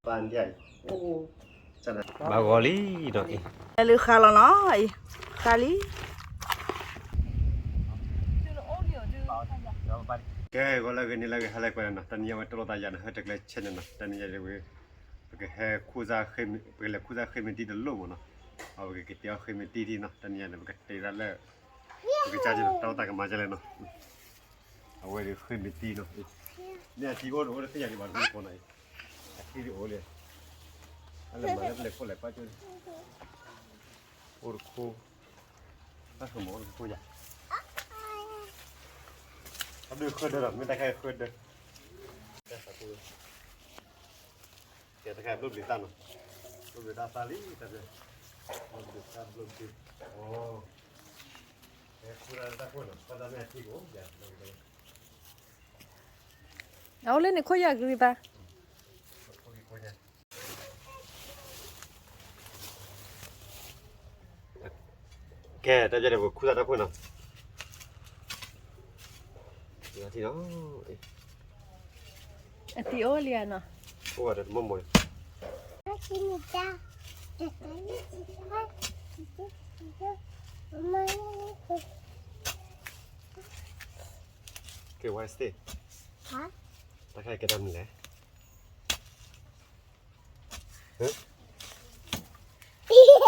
ပၢ်ဒၣ်, ဘၣ်ဂီၤလံဒီးအံၤ, လၢဃါလီၤနီၤအံၤ, ဃါလံ. ကဲ ဂီၤလၢအဂ့ၤ နံၤလၢအဂ့ၤ ဟါလၢအဂ့ၤနီၤ, တနံၤအံၤဝဲတၢ်လီၢ်တၢ်ယၤနီၤ ဟဲတကျဲဆဲန့ၣ်နီၤ, တနံၤအံၤဝဲ ပကဟဲခူၣ်စၢ်, ပကလဲၤခူၣ်စၢ်ဃ့မ့ၢ်တံၢ်တလိၣ်မးနီၤ, အဝဲကကတဲအီၣ်ဃ့မ့ၢ်တံၢ်နီၤ, တနံၤအံၤန့ၣ် ပကတဲဒၣ်လၢ ပကစၢ်က့ၤနီၤ တၢ်အိၣ်သးကမၤကလဲၣ်နီၤ, အဝဲဒၣ်ဃ့မ့ၢ်တံၢ်နီၤ, မ့ၢ်အတံၢ်အိၣ်ဒီးအိၣ်တသ့ၣ်ညါဒံးဘၣ် တမ့ၢ်ကိးနီၤအံၤ, အတံၢ်ဒ်အိၣ်လံ, အလဲၤမၤလၢပလဲၤခိၣ်လဲၤကွၢ်ကၠိ, အိၣ်တခိၣ်, တၢ်ဃမၤအိၣ်တခိၣ်ယၤ, အဒုးဃၢဒၢးဒီး မ့ၢ်တၢ်ခါဃၢဒၢး ကဲတခါဘျီဘျီသၣ်နီၤ, ဘျီဘျီသၣ်သၣ်လံ, တၢ်ဘျီ, ဘျီဘျီသၣ်ဘျီဘျီ, အိၣ်, တၢ်ခိၣ်တၢ်ခိၣ်နီၤ, တၢ်မ့ၢ်အထံၣ်ကိးယၤ, အအိၣ်လၢန့ၣ်ခိၣ်ယၤကရံၣ်သး, ကဲ တၢ်ဘျီဒီး ပကခူၣ်သၣ်တၢ်ခိၣ်နီၤ, ထံၣ်နီၤ အတံၢ်အိၣ်လံဧါနီၤ, အိၣ်ဝဲဒီးတမိၢ်မိၢ်လံ, ကဲ ဝါစ့ၢ်, တၢ်ခါကဲတၢ်မနုၤလဲၣ်, တံၢ်အိၣ်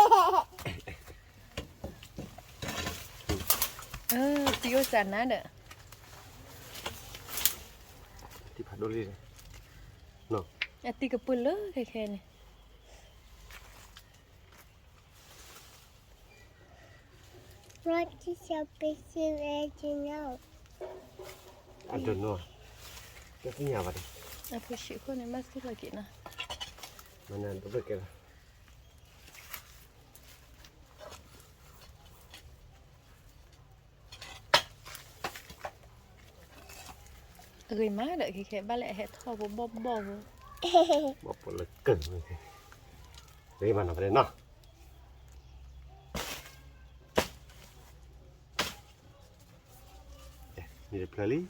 စးနါဒီး, တံၢ်ဖးဒိၣ်လံ, အတံၢ်ကပၢၢ်လၢခဲခဲန့ၣ် What is your picture right now? I don't know. တသ့ၣ်ညါဘၣ်ဒီး, အဖိဆံးခိၣ်န့ၣ် ဘၣ်သူၣ်ထီၣ်က့ၤနီၤ, မနၤဒိၣ်ဘၣ်ကဲလီၤ. အဂ့ၤမးဒီး ခဲခဲဘၣ်လၢအဟဲထီၣ်ဖိဘီၣ်ဘီၣ်ဖိ, ဘီၣ်ဖိလၢကၢၢ်, ဂ့ၤမးနီၤ ပတဲနီၤ, မ့ၢ်တဖျၢၣ်လံဒီး,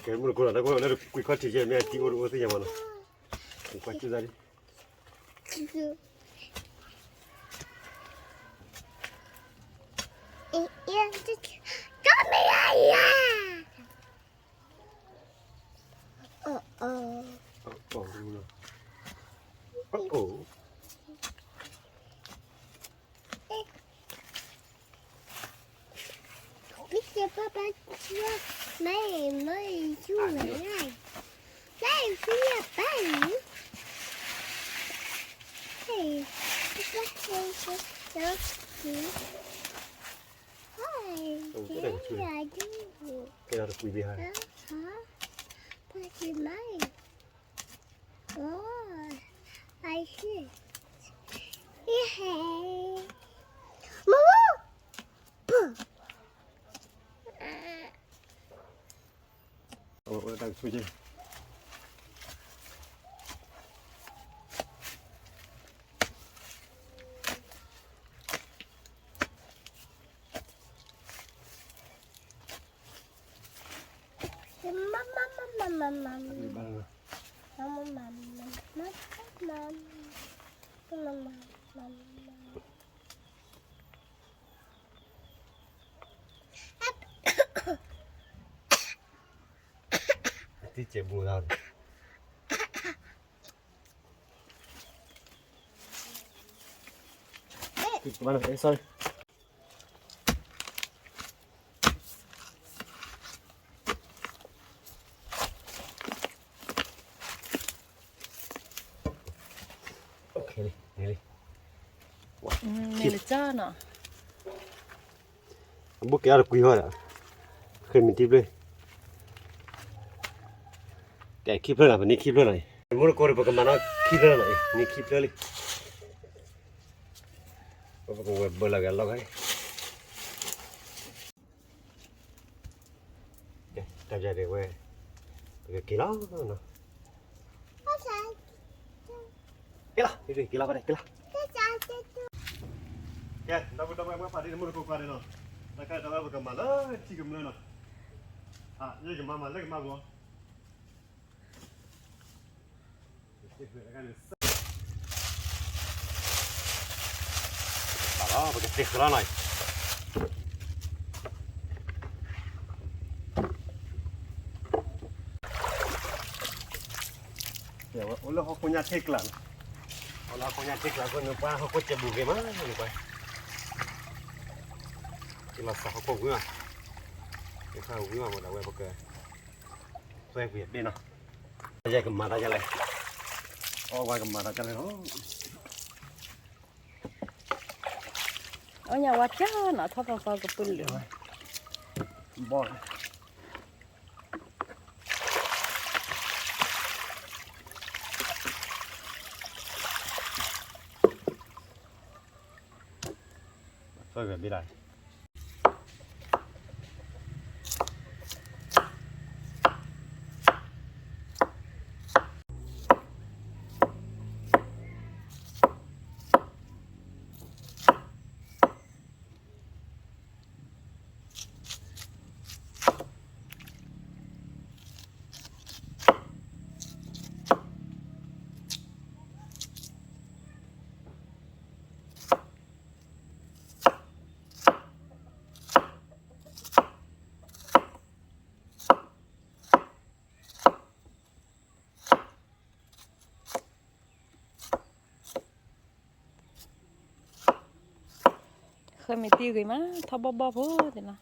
ကဲ မုၢ်တကိးနီၤ တၢ်ကိၢ်လၢကွံာ်ခီၣ်ထံးကဲ မ့ၢ်အတံၢ်အိၣ်တအိၣ်သ့ၣ်ညါမးနီၤ, ကွၢ်ကၠူၣ်သးလံ. Come here. Uh-oh. Uh-oh. Uh-oh. Papa, mày, mày, chú mày. Mày, chú nhà bạn. Hey, papa, hey, hey, hey. Hi, cái này là cái gì? Cái đó là quỷ đi hả? Hả? Papa, mày. Oh, I see. Yay. Mama. Puh. Ủa, ủa, đang chui chứ. Teacher Bruno. Sorry. Okay, đi, đi, đi. Wow. Ê, lê chó nọ. Bố kéo được quỳ thôi ạ. Khi mình tiếp đi. Kẻ khi plơi là mình đi khi plơi này. Muốn cô được bật cái màn nó khi plơi này, mình khi plơi đi. Bật cái web bật là cái log ấy. Kê, tao dê dê wê. Kê ló, kê ló, kê ló. Kê, tao bơ tao bơ bơ pha đi mơ kô pha đi nô. Tao kê tao bơ kơ mă lơ, chi kơ mlơ nô. A, yê kơ mă mă lơ kơ mă bơ. ပကသ့ၣ်ဃၢၤလီၤနီၤ, အိၣ်လၢဟီၣ်ခိၣ်ညါထံကျါ, အိၣ်လၢဟီၣ်ခိၣ်ညါထံကျါအဃိန့ၣ် ပှၤဟီၣ်ခိၣ်စဲးဘူးဂ့ၤမးန့ၣ်ပှၤ, လီၤစၢ်ဟီၣ်ခိၣ်ဝံၤမး, ဟီၣ်ခိၣ်ဝံၤမး မ့ၢ်ဒၣ်ဝဲပက သွဲကွံာ်အဘ့ၣ်နီၤ, ယကမၤတၢ်ဒ်လဲၣ်, အဝဲကမၤတၢ်ဒ်လဲၣ်နီၤ, အညါဝါဖျါနီၤ ထီၣ်ဖီဖီကပုၢ်လၢာ်, ဘီၣ် သွဲကွံာ်အဘ့ၣ်ဒၣ် ဃၢမ့ၢ်တံၢ်ဂ့ၤမး ထီၣ်ဘီၣ်ဘီၣ်ဖိသ့ၣ်နီၤ,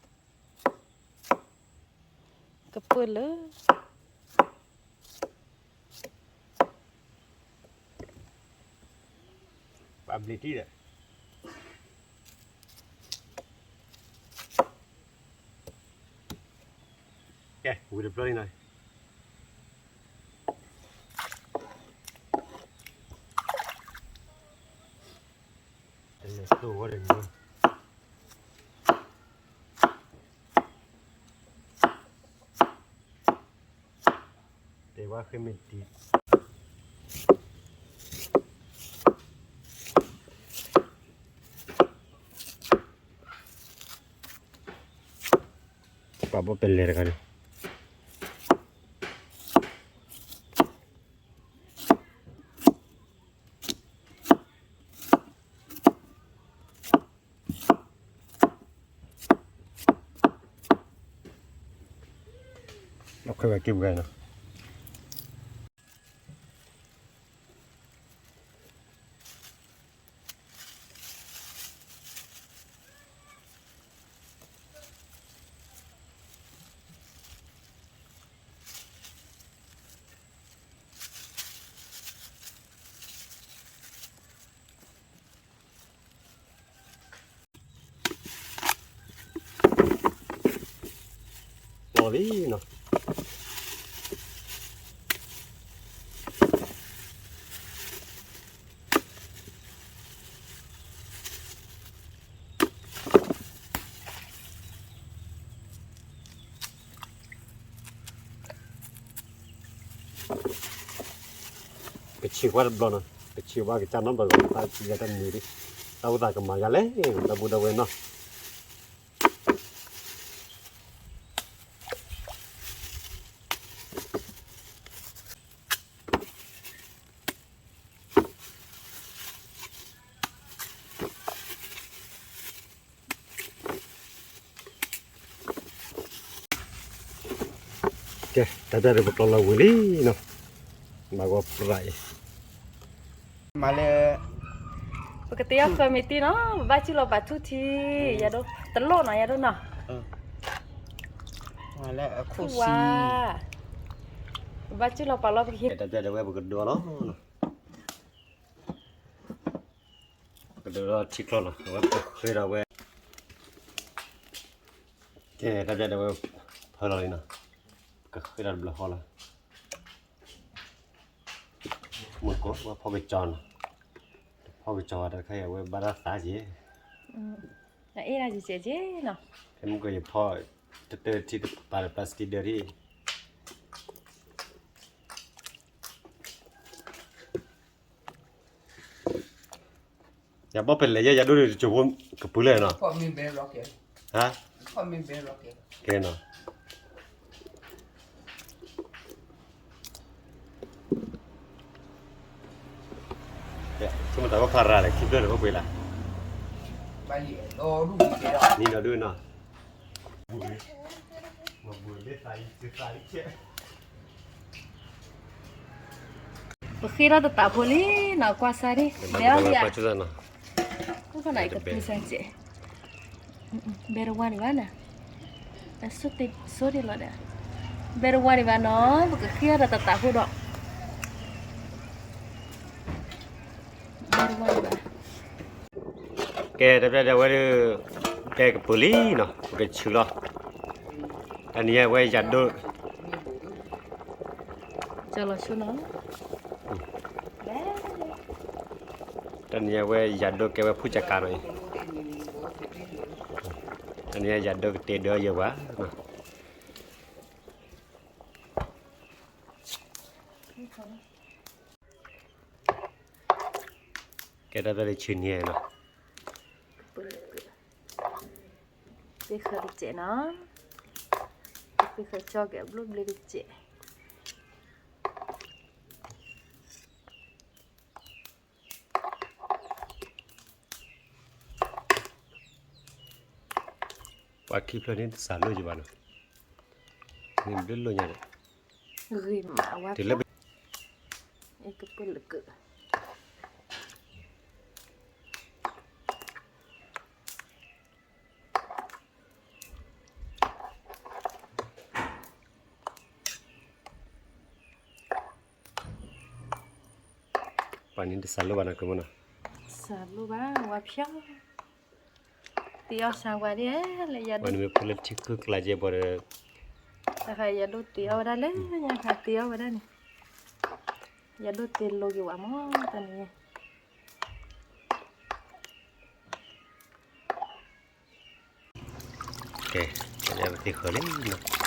ကပၢၢ်လၢ ပှၤဘျံးတံၢ်ဒီး ကဲ ဝံၤတဖျၢၣ်လံနီၤ, တလဲၤတိၢ်ဝဲဒီးန့ၣ် တဲဝဲဃ့မ့ၢ်တံၢ်, ပှၤဘီၣ်ပဲလဲၤတဂၤန့ၣ် လီၤခွဲဝဲက့ၤပှဲၤနီၤ. လီၤလံနီၤ. ပဆံးကွၢ်တဘျီနီၤ, ပဆံးကွၢ်ကစၢ်နီတဘျီ, တၢ်ဆံးယၤတမံၤဒံး, တၢ်အိၣ်သးကမၤယၤလဲၣ်, ဒီပုၢ်ဒီဝဲၢ်နီၤ. ကဲ တၢ်ဒၣ်ဒီးပကျီလီၤဝံၤလံနီၤ, မၤဂီၤပြးအံၤ, မၤလၢ ပကတဲအီၣ်ဃၢမ့ၢ်တံၢ်နီၤ, ပဘၣ်စုၣ်လီၤပာ်ထူၣ်ထံ, ယၤဒိၣ် တလိၣ်နီၤ ယၤဒိၣ်နီၤ, မၤလၢအခိၣ်ဆံ, ပဘၣ်စုၣ်လီၤပာ်လီၤပကဟံး, တၢ်ဒၣ်ဒီးဝဲပကဒိးလီၤ ကဒိးထံချီလီၤ, အဝဲပဃ့ဒီးဝဲ, ကဲ တၢ်ဒၣ်ဒီးဝဲ ဖၢလီၤလံနီၤ, ပကဃ့ဒီးတဘျီဃီလီၤ, မုၢ်ကိးဝဲဖီၣ်ကစီၤနီၤ, တဖီၣ်ကစီၤဝဲတခါအံၤ အဝဲဘၣ်တၢ်သးက့ၤ, အ့ၣ်ဒၣ်က့ၤက့ၤနီၤ, ဖဲမုၢ်ကိးယဖီၣ် တတၢထံတပာ်ဒီး plastic ဒၢထံ ယဘီၣ်ပဲလဲၤယဲ ယၤဒိၣ်န့ၣ်တစိၢ်ဖိကပူၤလဲၣ်နီၤ, ဟါ, ကဲနီၤ, ကဲနီၤ, မတၤကဖးရၤလဲၣ် ခံဖျၢၣ်န့ၣ် အိၣ်ပှဲၤလၢ်, နံၤဒီးဒုနီၤ, ပဃ့ထီၣ်တသးဖိလံနီၤ ကွၢ်စၢ်ဒံး, ဘဲအီၣ်လံဧါ, အိၣ်ခီနီၤ ကပျံၤစၢ်စဲး, ဘဲတဝါဒံးဘၣ်နီၤ, ဆိၣ်တ့ၢ်လီၤဒီး, ဘဲတဝါဒံးဘၣ်နီၤ ပကဃ့ထီၣ်ဒီးတသးဖိဒီး ကဲ တၢ်ဖျဲၣ်ဒဲးဝဲဒၣ် ကဲကပၤလံနီၤ ပကဆူးလီၤ, တနံၤညါဝဲယၤဒိၣ်, ကၠီလီၤဆိနီၤ, တနံၤညါဝဲယၤဒိၣ်ကဲဝဲဖုၣ်ကၠကၤနီၤအံၤ, တနံၤညါယၤဒိၣ်ကတ့ဒၢယဲၢ်ဝဲနီၤ ကဲတၢ်ဖျဲၣ်ဒဲးဆူးန့ၣ်နီၤ, ပ့ၢ်ဃၢၤတစဲးနီၤ, ပ့ၢ်ဃၢၤကၠီကဲဘျိဘျ့တစဲး, ပှၤခံဖျၢၣ်န့ၣ်တစးလိၣ်ယဘၣ်နီၤ, န့ၣ်ဘျုးလိၣ်ညါဒီး, ဂ့ၤမးဝါဖျၢၣ်, ကပၢၢ်လၢကၢး ပှၤန့ၣ်တစးလိၣ်ဘၣ်နီၤ ကမနီၤ, စးလိၣ်ဘၣ်ဝါဖျၢၣ်, တ့အီၣ်စၢ်ဝါဒ်လဲၣ်, ယၤဒိၣ်, ပှၤန့ၣ်မ့ၢ်ဖိလၢထံခုၣ်ကျါကဲပှၤဒီး, တခါယၤဒိၣ်တ့အီၣ်ဝဲဒၣ်လဲၣ်, ညါခါတ့အီၣ်ဝဲဒၣ်န့ၣ်, ယၤဒိၣ်တ့လိၤက့ၤဝဲမး တနံၤညါ, ကဲ, ပသ့ၣ်ဃၢၤလံနီၤ,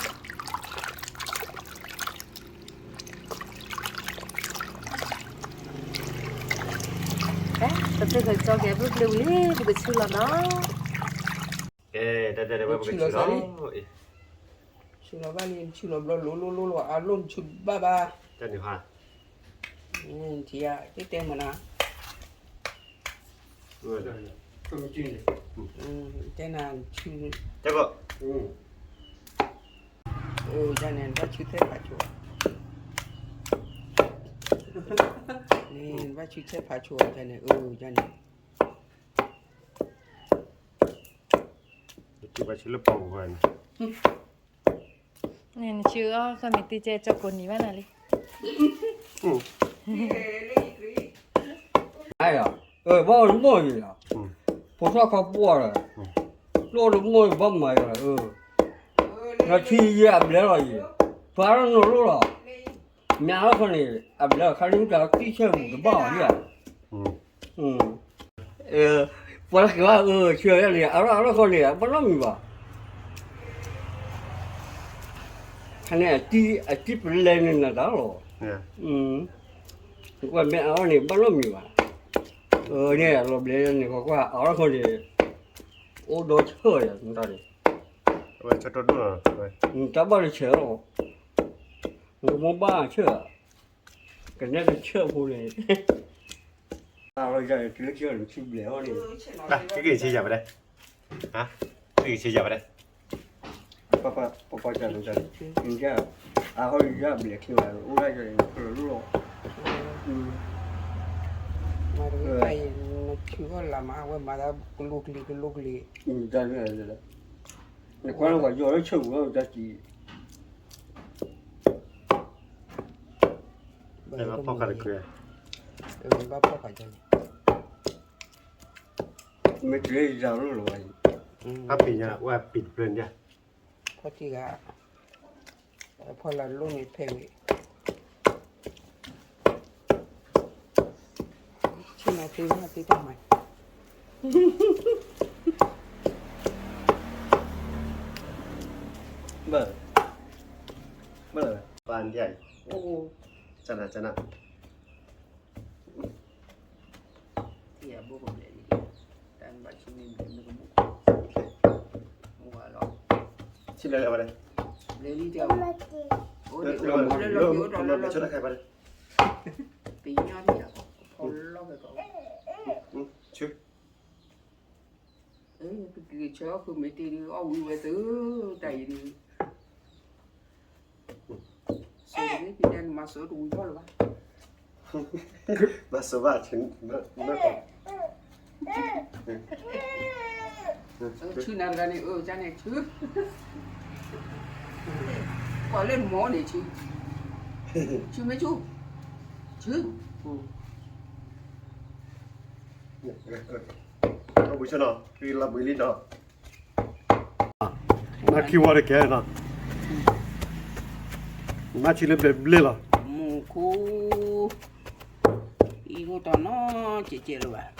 ပသ့ၣ်ဃၢၤကၠီကဲဘျိဘျ့ဝံၤလံ ပကဆူးလီၤနီၤ, ကဲ တၢ်တဲဝဲပကဆူးလီၤ, ဆူးလီၤဘၣ်လံ ဆူးလီၤဘျီလိၤလိၤလိၤလိၤ အလိၣ်နဆူးဘၣ်ဘၣ်, တၢ်န့ၣ်ဟါ, နထံၣ်ဧါ တတဲမနၤ တဲနၤဆူ, တၢ်န့ၣ် ဘၣ်ဆူသဲဖးဆိ, န့ၣ် ဘၣ်ဆူသဲဖးဆိတၢ်န့ၣ် အၢ တၢ်န့ၣ်, နထံၣ်ဘၣ်ဆူလၢပီပူၤန့ၣ်, နဆူအီၣ်ခီမ့ၢ်တံကဲကၠီကိးနံၤဘၣ်နၤလံ, ဘၣ်အီၣ်တမီၢ်ယၤ, ဖိထီၣ်ခီပှီၢ်လီၤ, လိၣ်တမီၢ်ယၤဘၣ်မၤယၤလီၤ, နထံၣ်ယဲအဘျဲၣ်လီၤယၤ, ပှၤနီၢ်လိၣ်လီၤ, မ့ၢ်အါထီၣ်ခီန့ၣ် အဘျဲၣ်ခါန့ၣ်မ့ၢ်တၢ်ကံၣ်ဆၢၣ်ပူၤတဘၣ်အီၤယၤ, ပှၤလၢက့ၤဘၣ်အၢဆၢယၤန့ၣ် အရၣ်အရၣ်ခီန့ၣ် ဘၣ်နီတမံၤဘၣ်, ခါန့ၣ် အတံၢ်ပလဲန့ၣ်နတၢ်လီၤ, ကွၢ်မ့ၢ်အါထီၣ်န့ၣ် ဘၣ်နီတမံၤဘၣ်, န့ၣ်လီၤဘျဲၣ်န့ၣ် ကွၢ်ကွၢ် အါထီၣ်ခီန့ၣ် အိၣ်ဒီးဆၢၣ်ယၤ နတၢ်န့ၣ်, နတၢ်ဘၣ်တဆၢၣ်လီၤ, နကမိၢ်ဘၣ်ဆၢၣ်, ကနဲတဆၢၣ်ဖိန့ၣ်, အလီၤယၤတုၤလၢဆၢၣ်နဆူဘျဲၣ်အီၤန့ၣ်, ကက့ၤဆ့ယၤပဒဲ, ကက့ၤဆ့ယၤပဒဲ, ပပၢ်တၢ်န့ၣ်, အဟီယၤဘျဲၣ်ချ့ဘၣ် အိၣ်ဒၣ်ယၤန့ၣ် ဖျၢၣ်လီၤ, မၤတဝဲတၢ်အံၤ နဆူအီၣ်လၢမး အဝဲမၤသးကလိကလံၤကလိကလံၤ, တၢ်န့ၣ်, နကွၢ်လၢပှၤယီၤလၢဆၢၣ်ပူၤလီၤ တၢ်စံး ဘၣ်ဖီၣ်ဃာ်တကြၢး, ဘၣ်ဖီၣ်ဃာ်န့ၣ်, မ့ၢ်တလဲၤယၤလိၣ်လီၤဘၣ်အံၤ, ဖးပံၤညါ ဝဲပံၤတဖျၢၣ်ညါ, ဖီၣ်တံၢ်ဂၤ, ဖီၣ်လၢလိၣ်န့ၣ်ဖဲဝံၤ, ဆ့မၤသ့ၣ်ညါသ့ၣ်တၢ်မၤ ဘၣ်, ဘၣ်လၢ, ပၢ်ဒ်အံၤ, ကနၤကနၤ, ဆ့လဲၣ်လၢဝဲဒၣ်, လၢလီၤ, လၢလီၤ, လၢလီၤ, လၢလီၤ, လၢလီၤ, လၢလီၤ, လၢလီၤ, လၢလီၤ, လၢလီၤ, ဆူ ပက့ၤဆၢအီၣ်ဃုာ်မ့ၢ်တ့ၢ်ဒုး အီၣ်ဝံၤဝဲသု တၢ်အံၤဒုး စိၤဒ်ပံၤဒဲးန့ၣ် မၤစိၤတဝံၤဘၣ်လၢၤဘၣ် မၤစိၤဘၣ် ဆူနၤတဂၤန့ၣ် အၢ ကန့ၣ် ဆူ ပှၤလၢနမၤန့ၣ် ဆူ ဆူမ့ၢ်ဆူ ဆူ အဘူဆနီၤ လီၤဘှံးလံနီၤ မၤခံဝီတကဲနီၤ မၤဆံလၢဘျဲၣ်ဘျဲၣ်လီၤ မူခိၣ် အံၤအိၣ်တနီၤကဲးကဲးလၢၤဘၣ်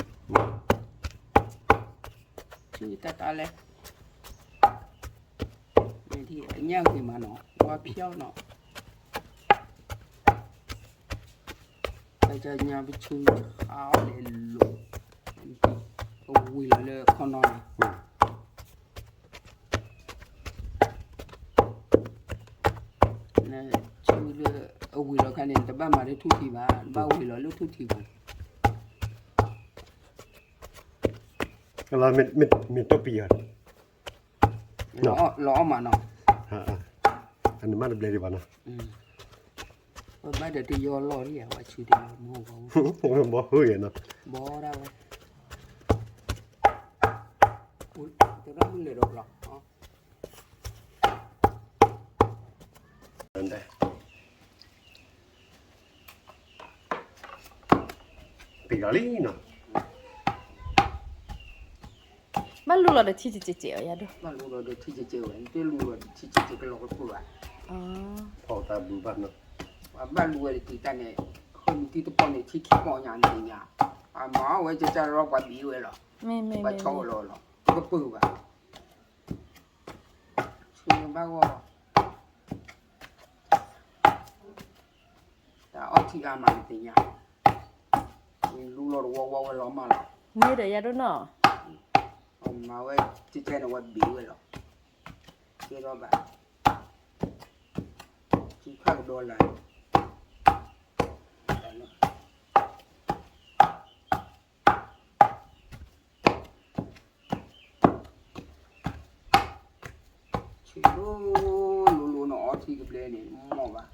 ဆူတၢ်တၢ်လဲၣ် အညၣ်ဂ့ၤမးနီၤ ဝါဖျီနီၤ တၢ်ညါပဆူဟးအီၣ်လဲၤလိာ် အဝံၤလီၤလၢခီနီၤန့ၣ် ဆူလၢ အဝံၤလီၤခါန့ၣ် တဘၣ်မၤလၢထူၣ်ထံးဘၣ် တဘၣ်ဝံၤလီၤလၢထူၣ်ထံးဘၣ် မ့ၢ်တိပံၤဧါ လီၤအီၣ်မးနီၤ အနမ့ၢ်တဘျဲဒံးဘၣ်နီၤ ပဘၣ်ဒီးတယီလီၢ်ဒံးဧါ ဝဲဆူတယီမ့ၢ်ဘီ ဘီဟုယဲနီၤ ဘီဒၣ်ဝဲ တရၣ်မုၣ်လဲၤဒီးဘျီ ပံၤလီၤလံနီၤ ဘၣ်လူလီၤဒီးထံကဲးကဲးအီၤယၤဒိၣ် ဘၣ်လူလီၤဒီးထံကဲးကဲးဝဲ တလူလီၤဒီးထံကဲးကဲးကလီၤကပၢၢ်ဘၣ် ဖီၣ်သးဘုဘၣ်နီၤ ပှၤဘၣ်လူဝဲတတုၤတၢ်န့ၣ် ဃိမံၤတံၢ်တပီၢ်န့ၣ် ထံခံပီၢ်ညါန့ၣ်ညါ အမၤအီၣ်ဝဲကကၢ်ရီပှၤဘံးဝဲလီၤ ပှၤဆီအိၣ်လီၤလီၤ တကပၢၢ်ဘၣ် ဆူဘၣ်ဂီၢ် တၢ်အီၣ်ထံအါမးနသ့ၣ်ညါ လူလီၤတဝီဝီဝဲလီၤမးလီၤ မ့ၢ်ဒီးယၤဒိၣ်နီၤ အမၤဝဲ ကကဲန့ၣ်ဝဲဘံးဝဲလီၤ ကဲထီၣ်ဘၣ် ထံခါကဒီးလၢ ဆူ လိၤလိၤနအီထံကဘျဲန့ၣ် မ့ၢ်ဘၣ်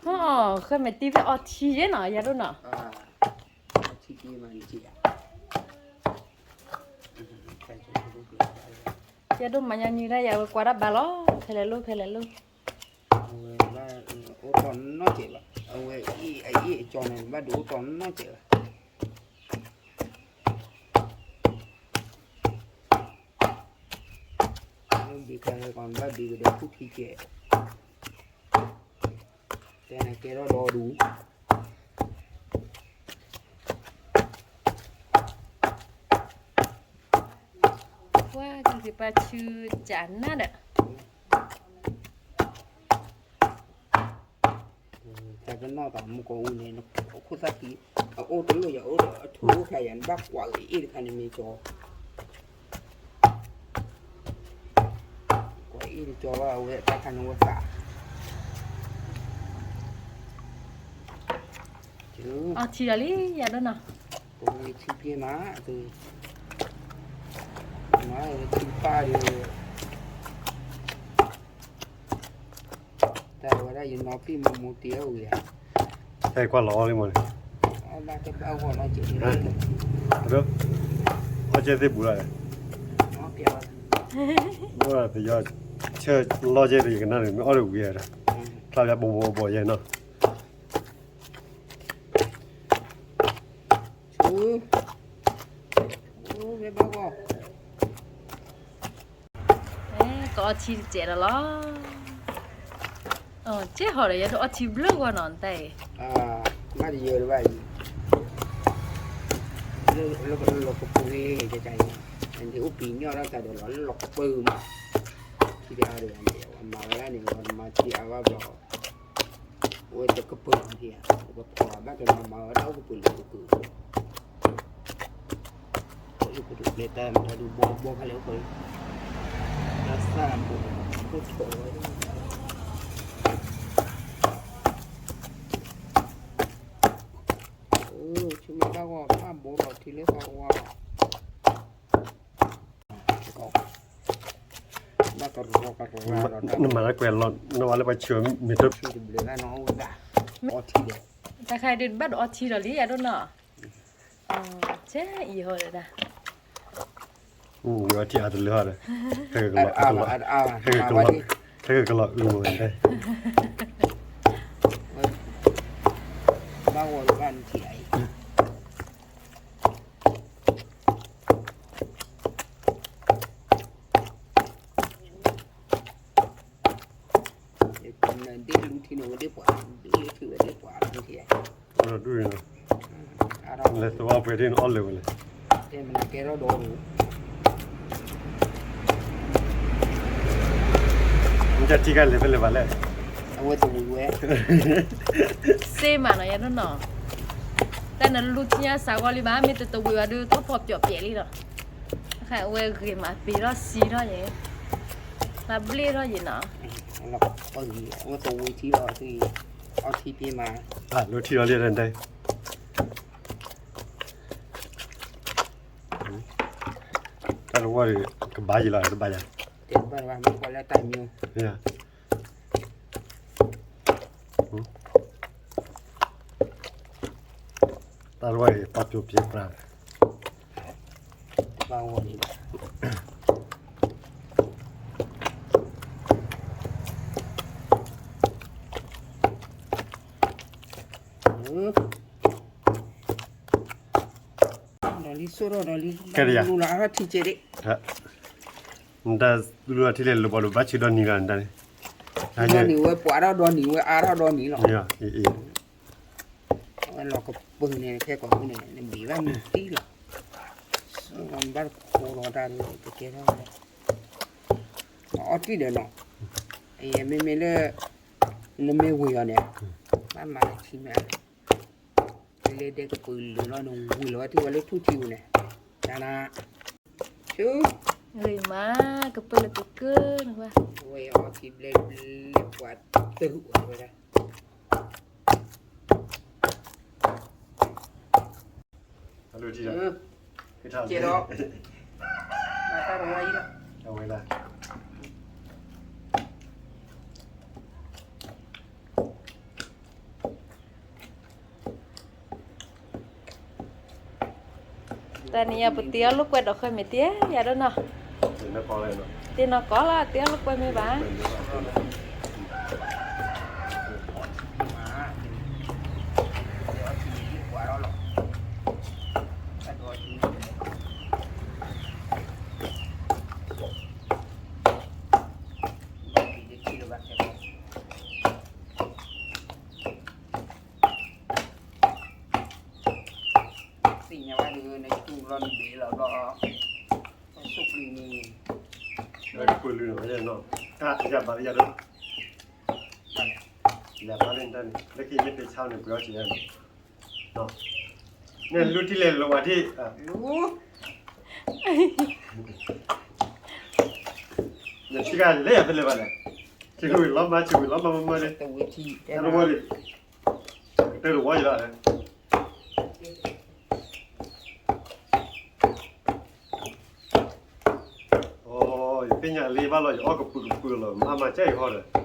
ဟီ ဃဲမ့ၢ်တံၢ်ဖဲအီထံယဲနီၤ ယၤဒိၣ်နီၤ အီထံက့မးနက့ ယၤဒိၣ်မးညါနံၤဒၣ်ယၤဝဲကွၢ်တၢ်ဘၣ်လီၤ ဖဲလဲၣ်လိၣ် ဖဲလဲၣ်လိၣ် အဝဲဘၣ်အိၣ်တီနီၢ်ကဲးဘၣ် အဝဲအ့ၣ်အကၠီန့ၣ် ဘၣ်ဒုးအိၣ်တီနီၢ်ကဲးဘၣ် ဘံခါလၢကီးဘၣ်ဘံကဒီးထူၣ်ခံကဲး တဲနၤကဲထီၣ်ဒီဒူၣ် ကွၢ်က့ၤက့ၤပၢ်ဆူကနၣ်ဒီး တၢ်ကနီၣ်သးမူကီၢ်အူန့ၣ် အခိၣ်သၣ်ခံ အအိၣ်တလိၣ်ယၤအိၣ်ဒီးအထူၣ်အိၣ်ခါယၤ နဘၣ်ကွၢ်အ့ၣ်တခါန့ၣ်မ့ၢ်ကၠီ ကွၢ်အ့ၣ်တကၠီဘၣ်အဝဲတၢ်ခါန့ၣ်ဝဲသး အီထံလီၤလံ ယၤဒိၣ်နီၤ ပဝဲထံပ့မး မၤဝဲထံပၢ်ဒီး တၢ်ဝဲဒၣ်ယနီၢ်ပံၣ်မူမူတ့ၢ်အဝံၤဧါ ဟဲကွၢ်လီၤအီၣ်လံမးန့ၣ် အီၣ်ကဲသ့ၣ်ဘူးလီၤ ပယီၤဆၢလီၤကဲသ့ၣ်ယကနၣ်န့ၣ် မ့ၢ်အီၣ်ဒီးဝံၤဧါ ဖျါဖျါဘီဘီဘီယဲနီၤ ဆူ အိၣ်ဝဲဘၣ်ဂီၢ် ကအီထံတစဲးဒီးလီၤ ကဲဟီၣ်ဒီး ယဒိးအီထံဘျုးဂီၢ်နီၤ တၢ်အံၤ ဘၣ်တယၢၤတဘၣ်အံၤ လၢလီၢ်ကပူၤဂ့ၤ ကကါအံၤ ဒ်အိၣ်ပံၤညီၣ်ထီၣ်တၢ်ဒီးလီၤ လၢလီၢ်ကပူၤမး ထံတအါဒီး မၤဝဲဒၣ်န့ၣ် မၤထံအါဘၣ်ဘျီ အဝဲတကပၤဒံးဧါ ပဖီၣ်ဘၣ်ကနီၤမၤဝဲဒၣ်အိၣ်ကပၤလၢကပၤ အိၣ်ကပၤလၢတၢ်မတၤဒုးဘီဘီဖဲလဲၣ်အိၣ်ကပၤ တၢ်သၣ်ဘိၣ်အိၣ်ထီၣ်ဝဲ ဆူမဲာ်ဘၣ်ဂီၢ် ဘၣ်ဘီ နမၤလၢကွဲးလီၤ နဝဲလၢပှၤဆံးမ့ၢ်တ တဘျုးဘၣ်နီၤ အိၣ်သး အီထံဒီး တၢ်ခါဒုးဘၣ်ဒီးအီထံဒီးလံ ယဒိၣ်နီၤ ဆဲအံၤဟီဒီးဒၣ် အီထံအါတလၢဟီဒီး ခဲကလီၤ ခဲကလီၤ ခဲကလီၤအုမၤဝဲ ဘၣ်ဝဲဘၣ်နထံၣ်အံၤ ဒ်လူထံန့ၣ်ဝဲဒ်ပှၤ ဒ်လူထံဝဲဒ်ပှၤလူထံ ဒ်နီၤ လဲၤသဝီပှဲၤဒ်နအီၣ်လၢာ်ဝဲလဲၣ် တဲမနကဲထီၣ်ဒီး နတၢ်ထံၣ်ကလဲၤဖဲလဲၣ်ဘၣ်လဲၣ် အဝဲတဝံၤဝဲ စ့မးနီၤ ယဒိၣ်နီၤ တၢ်နလူထံအစးဂီၢ်လံဘၣ် မ့ၢ်တတဝံၤဘၣ်ဒုး ထီၣ်ဖီပျီပျဲးလံလီၤ အဝဲဂ့ၤမးပ့ၤထီၣ်စံထီၣ်ယဲ ဘၣ်ဘျ့ၣ်ထီၣ်ယဲနီၤ အဝဲတဝံၤထံလီၤ အီထံပ့ၤမး လူထံလီၤလံတၢ် တၢ်တဝီဒီး ကဘၣ်ယံၤလီၤ တဘၣ်ယၤ တဲဘၣ်ဘၣ်မ့ၢ်ကွၢ်လၢတၢ်မံ တၢ်တဝီဒီး ပှၤပျိပျဲပြး ဘၣ်ဝီန့ၣ် ဒီးလံ ဆိၣ်ထီၣ်ဒီးလံ ကဲဒ်ယၤ လူလီၤအါထီၣ်ထံကဲဒ် နတၢ်လူလီၤထံလဲၣ် လိၣ်ဘၣ်လိၣ်ဘၣ်ဆူဒီနံၤလီၤ နတၢ်န့ၣ် ဒီနံၤဝဲပှၤထီၣ်ဒီနံၤဝဲအါထီၣ်ဒီနံၤလီၤ အဝဲလီၤကပၢၤန့ၣ် ခဲကိာ်ဖုန့ၣ် နဘံၣ်ဘၣ်မုၢ်တံၢ်လီၤ ဘၣ်တခိးလီၤတၢ်ဒီး ကကဲထီၣ် အီၣ်တံၢ်ဒီးနီၤ မ့မ့ၢ်လၢ နမ့ၢ်ဝံၤအီၤန့ၣ် ဘၣ်မၤတထံမး လဲၤဒဲကပၢၤလၢာ်လီၤ နဝံၤလီၤဝဲထံဝဲလၢထူၣ်ထံပူၤန့ၣ် နၤနၤ ဆူ ဂ့ၤမး ကပၢၤလၢာ်ကကၢၢ်နကွၢ် ဝဲအီထံဘျဲဘျဲပှၤတၢ်ဝဲဒၣ် အလူၤထံဒီး က့ၤထီၣ်ကဲဒီး အတၢ်တဝီအံၤဒီး အဝဲဒၣ် တနံၤအံၤ ပတ့အီၣ်လိာ်ကွဲဒီးဃဲမ့ၢ်တ့ ယၤဒိၣ်နီၤ တ့နီၢ်ကီၢ်လီၤ တ့အီၣ်လိာ်ကွဲမ့ၢ်ဘၣ် သ့ၣ်ညါဝဲဒုး နတူၢ်လီၤနဘ့ၣ်လီၤဘျီ ဆိၣ်ပျံၤန့ၣ် လၢကပၢၤလုာ်နီၤ ဝဲနီၤ တၢ်ယၤဘၣ်လၢယၤဒိၣ် ယၤဘၣ်လၢနတၢ်န့ၣ် လၢခံမ့ၢ်တ့ဆါန့ၣ် ပှ့ၤအီၣ်က့ၤယၤန့ၣ် နလူထံလဲၣ်လိာ်ဝဲထံ လူ နထံကလဲၣ်ယၤဖဲလဲၣ်ဘၣ်လဲၣ် ဆံဝံၤလီၤမး ဆံဝံၤလီၤမးမးမးန့ၣ် တဝံၤထံ တဝီန့ၣ် တဝီယၤလီၤ အိ ယသ့ၣ်ညါလံဘၣ်လီၤ ယအီၣ်ကပုာ်ကပုာ်လီၤ မၤမၤကဲအံၤဟီဒီး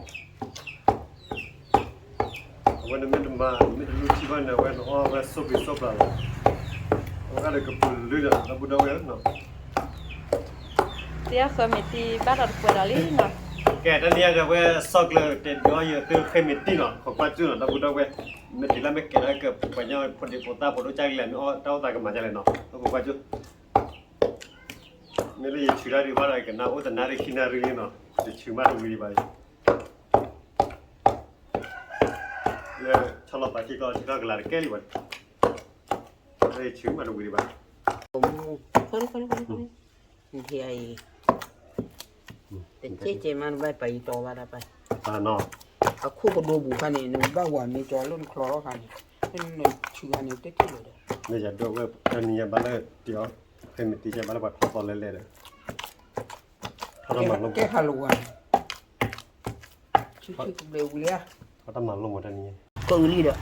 အဝဲနမ့ၢ်တမၤ နမ့ၢ်တလူထံဘၣ်န့ၣ် အဝဲနအီၣ်ဝဲဆိၣ်ပျံၤဆိၣ်ပျါလီၤ အဝဲဒၣ်ကပုာ်လုာ်ဒီး ဒီပုၢ်ဒီဝဲၢ်နီၤ တ့အီၣ်ဃဲမ့ၢ်တံ ဘၣ်ဒီးတပှဲၤဒီးလံနီၤ ကဲ တနံၤအံၤဒီး အဝဲစီၤကျၢၤတဲဒုးအီၣ်ယသုဃဲမ့ၢ်တံနီၤ ခိးကွၢ်ကၠူၣ်နီၤ ဒီပုၢ်ဒီဝဲၢ် မ့ၢ်တံလၢမ့ၢ်ကဲထီၣ်ကပှၤကညီဖိဒံဖိသၣ်ဖိဒိၣ်ကၢ်ကလဲာ် မ့ၢ်အီၣ်တၢ်အိၣ်သးကမၤဒ်လဲၣ်နီၤ ခိးကွၢ်ကၠူၣ် မ့ၢ်လၢယဆူးတၢ်ဒုးဘၣ်ဒီး ကနၣ်အိၣ်တနၣ်ရံၣ်ခံနၣ်ရံၣ်လံနီၤ ယဆူးမးတဝံၤဒံးဘၣ်အံၤ လၢဆီလီၤသးခံကျီ ထံထီၣ်ကလၤတကဲလံဘၣ် လၢယဆူးမးတဝံၤဒံးဘၣ် တကဲကဲမး နဘၣ်ပာ်ယံၤတီၤဘၣ်ဒၣ်ပာ် အခိၣ်ကဒိပူၤခါန့ၣ် နဘၣ်ဝၤမ့ၤကၠီလၢနချီထီၣ်ခါန့ၣ် နဆူးခါန့ၣ် တထံၣ်လၢၤဒီး လၢယဒိၣ်ဝဲ တနံၤယဘၣ်လၢတ့အီၣ် ဖဲမ့ၢ်တံယဘၣ်လၢပှၤထီၣ်သီလဲလဲဒီး ထီၣ်တၢ်မၤလိမး ကဲဟးလိာ်ဝဲ ဆူးဆူးကဘျံးဝံၤလံ ထီၣ်တၢ်မၤလိမးတနံၤ ကလံဒီး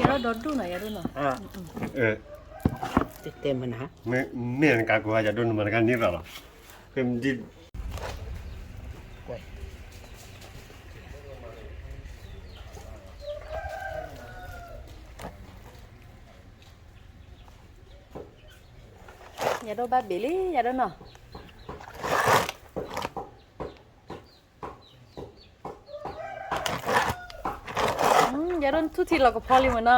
ယဲဒီဒူၣ်နီၤ ယဲဒိၣ်နီၤ တဲတဲမနၤ မ့ၢ်နကးကိးယၤဒိၣ်နမၤတကါန့ၣ်ရၤလီၤ ဖဲမ့ၢ်ဒ် တ ယၤဒိၣ်ဘၣ်ဘ့ၣ်လံ ယၤဒိၣ်နီၤ. ယၤဒိၣ်ထူၣ်ထံလီၤကဖီလံမ့ၢ်နီ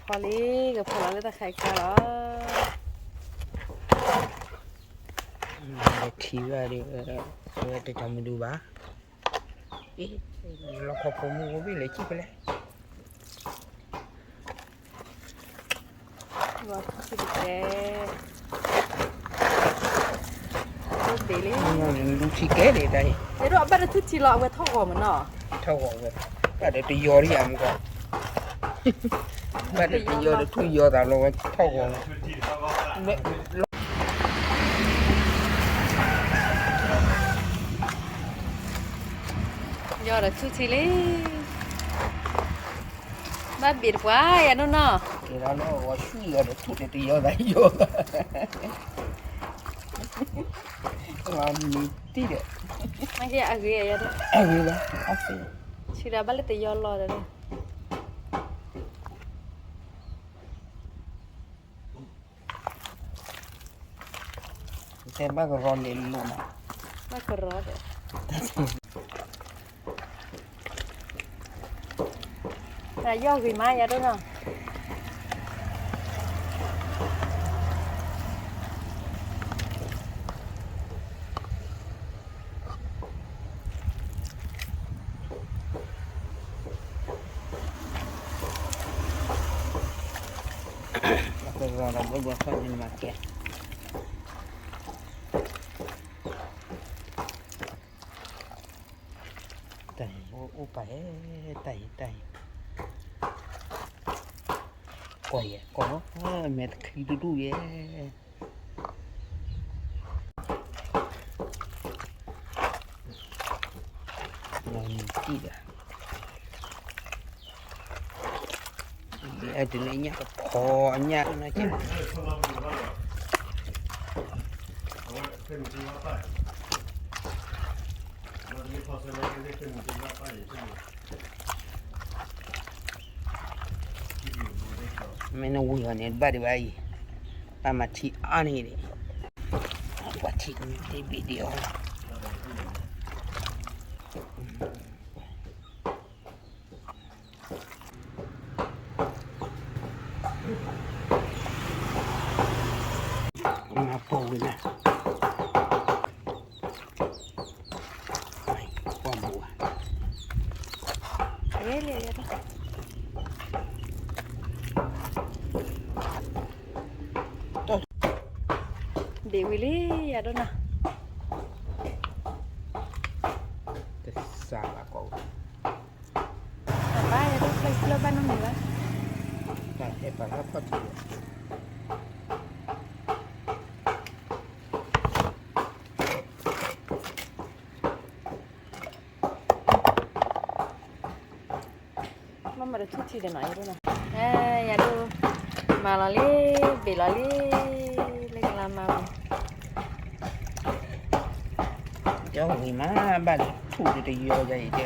ၤ. ကဖီလံ ကဖီလီၤလၢတၢ်ခါအံၤကျါလီၤ. ထံဘၣ်ဒီး ဝဲတတီၤမဒူဘၣ်. အ့ လီၤခီဖိမုၣ်အိၣ်ဘ့ၣ်လဲၤစံၣ်ဖဲလဲၣ်. လီၤထူၣ်ထံတကဲ ဒိၣ်ဘ့ၣ်လံ လူထံကဲဒံးတၢ်အံၤ ယဲဒိၣ်အဘၣ်တထူၣ်ထံလီၤ အဝဲထီၣ်ဂီၤမ့ၢ်နီၤ. ထီၣ်ဂီၤဝဲ ဘၣ်ဒီးတယီၤဒံးဧါမ့ၢ်ကီး ဘၣ်ဒီးတယီၤဒီးထူၣ်ယီၤသးလီၤဝဲထီၣ်ဂီၤ ယီၤဒီးထူၣ်ထံလံ ဘၣ်ဘ့ၣ်တပှၤ ယၤဒိၣ်နီၤ. ကဲလီၤလီၤ ဝဲဆူၣ်လီၤဒီးထူၣ်ဒီးတယီၤသးယီၤ မ့ၢ်တံၢ်ဒီး မ့ၢ်ကဲအဂ့ၤ ယၤဒိၣ် အဂ့ၤဘၣ် အါစ့ၢ် ဆံးဒီးဘၣ်လၢတယီၤလီၤဒီး တဲဘၣ်ကရီလဲၤလိာ်နီၤ ဘၣ်ကရီဒီး တၢ်ယီၢ်ဂ့ၤမး ယၤဒိၣ်နီၤ. ကရီဒီးဘၣ်ဘၣ်ခီၣ်န့ၣ်မၤကဲ တၢ်အံၤ အိၣ်ပာ်ဟဲ တၢ်အံၤ တၢ်အံၤ ကီၢ်ယဲၢ်ကီၢ် မဲာ်တချံတဒူၣ်ယဲၢ် လီၤနံၤတံၢ်ဒီး ဒ်အတုၤလၢညၣ်ကဖီအညၣ်နီၤက့ မ့ၢ်နဝံၤအီၤန့ၣ် ဘၣ်ဒံးဘၣ်အံၤ, ဘၣ်မၤထံအါန့ၣ်ဒံး, ပှၤထံတဘ့ၣ်ဒံးအီၤ, မၤပိာ်ဝံၤနၤ ကွၢ်မူဝဲ, ဘ့ၣ်ဝံၤလံ ယၤဒိၣ်နၤ, တစၢ်ဘၣ်ကီးဝဲ, ဘၣ်ယၤဒိၣ်ဖျၢၣ်ဖျၢၣ်ဘၣ်နီတမံၤဘၣ်, တၢ်ဟဲပာ်လၢခီၣ်ထံး မ့ၢ်မၤတထူၣ်ထံဒီးနီၤ ယၤဒိၣ်နီၤ, ယၤဒိၣ်, မၤလီၤလံ, ဘ့ၣ်လီၤလံ, လၢကလါမၤပူၤ, ကၠီဂ့ၤမး ဘၣ်လၢထူၣ်ဒုးတယီၤယၤအံၤကဲ,